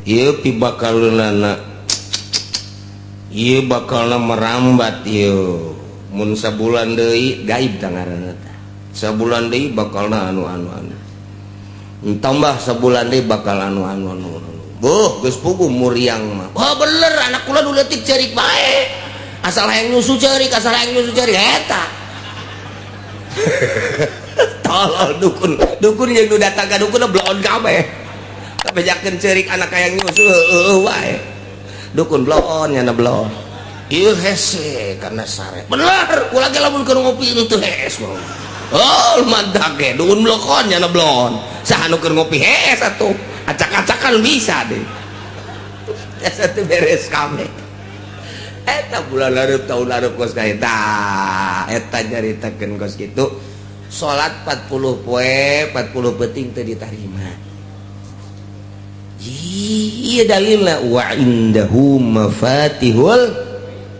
Ieu pibakaleunana, ieu bakalna merambat ieu. Mun sabulan deui, gaib tah ngaranna tah. Sabulan deui bakalna anu anu anu. Tambah sabulan deui bakal anu anu anu anu. Boh, geus puguh muriang mah. Wah, bener, anak kula nu leutik ceurik bae. Asal hayang nyusu ceurik, asal hayang nyusu ceurik eta. Tolol dukun. Dukun yang nu datang ka dukun bloon kabeh. Kabejakeun ceurik anak hayang nyusu, heueuh wae. Dukun bloon, nyana bloon. Ieu hese karena sare. Bener, kula ge lamun keur ngopi teu hees. Oh, mantap ge, dukun blokon, nyana bloon. Saha nu keur ngopi hees atuh? Acak-acakan bisa deh. Asa teu beres kabeh. Eta bulan hareup, tahun hareup, kos ka eta. Eta nyaritakeun kos kitu. Salat 40 poe, 40 peuting teu ditarima. Iya, dalilna wa indahu mafatihul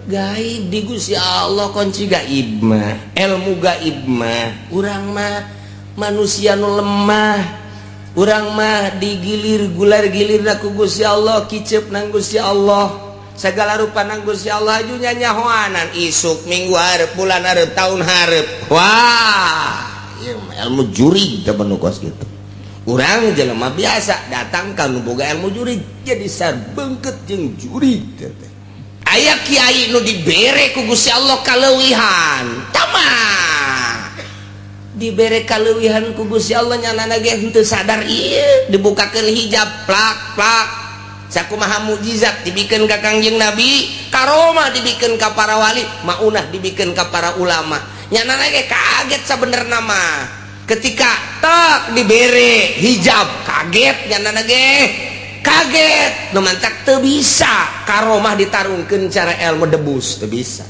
gaib, di Gusti Allah kunci gaib mah, ilmu gaib mah. Urang mah manusia nu lemah, urang mah digilir gular gilir ku Gusti Allah, kicep nang Gusti Allah, segala rupa nang Gusti Allah. Aju nyanyahoanan isuk, minggu hareup, bulan hareup, tahun hareup. Wah, ieu mah ilmu jurig teh nu kos kitu. Urang jelema biasa datang ka nu boga ilmu jurig, jadi sarbengket jeung jurig teh. Aya kiai nu dibere ku Gusti Allah kaleuwihan, tama dibere kaleuwihan ku Gusti Allah, nyanana ge henteu sadar. Ieu dibukakeun hijab plak plak, sakumaha mukjizat dibikeun ka Kangjeng Nabi, karomah dibikeun ka para wali, maunah dibikeun ka para ulama. Nyanana ge kaget sabenerna mah. Ketika tak dibere hijab, kaget, nyanana ge kaget. Nu mantak teu bisa karomah ditarungkeun cara ilmu debus, teu bisa.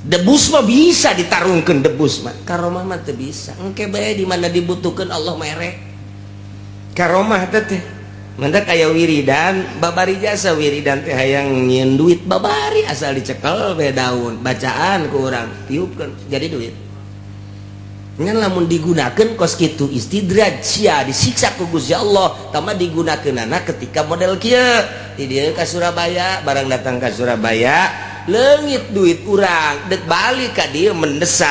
Debus mah bisa ditarungkeun, debus mah. Karomah mah teu bisa. Engke bae di mana dibutuhkeun, Allah mere karomah teh teh. Mantak aya wiridan babari jasa, wiridan teh hayang nyieun duit babari, asal dicekel we daun bacaan ku urang, tiupkeun jadi duit. Ngan lamun digunakeun kos kitu, istidraj sia, disiksa ku Gusti Allah. Tama digunakeunana ketika model kieu di dieu ka Surabaya, barang datang ka Surabaya leungit duit urang, dek balik ka dieu mendesak.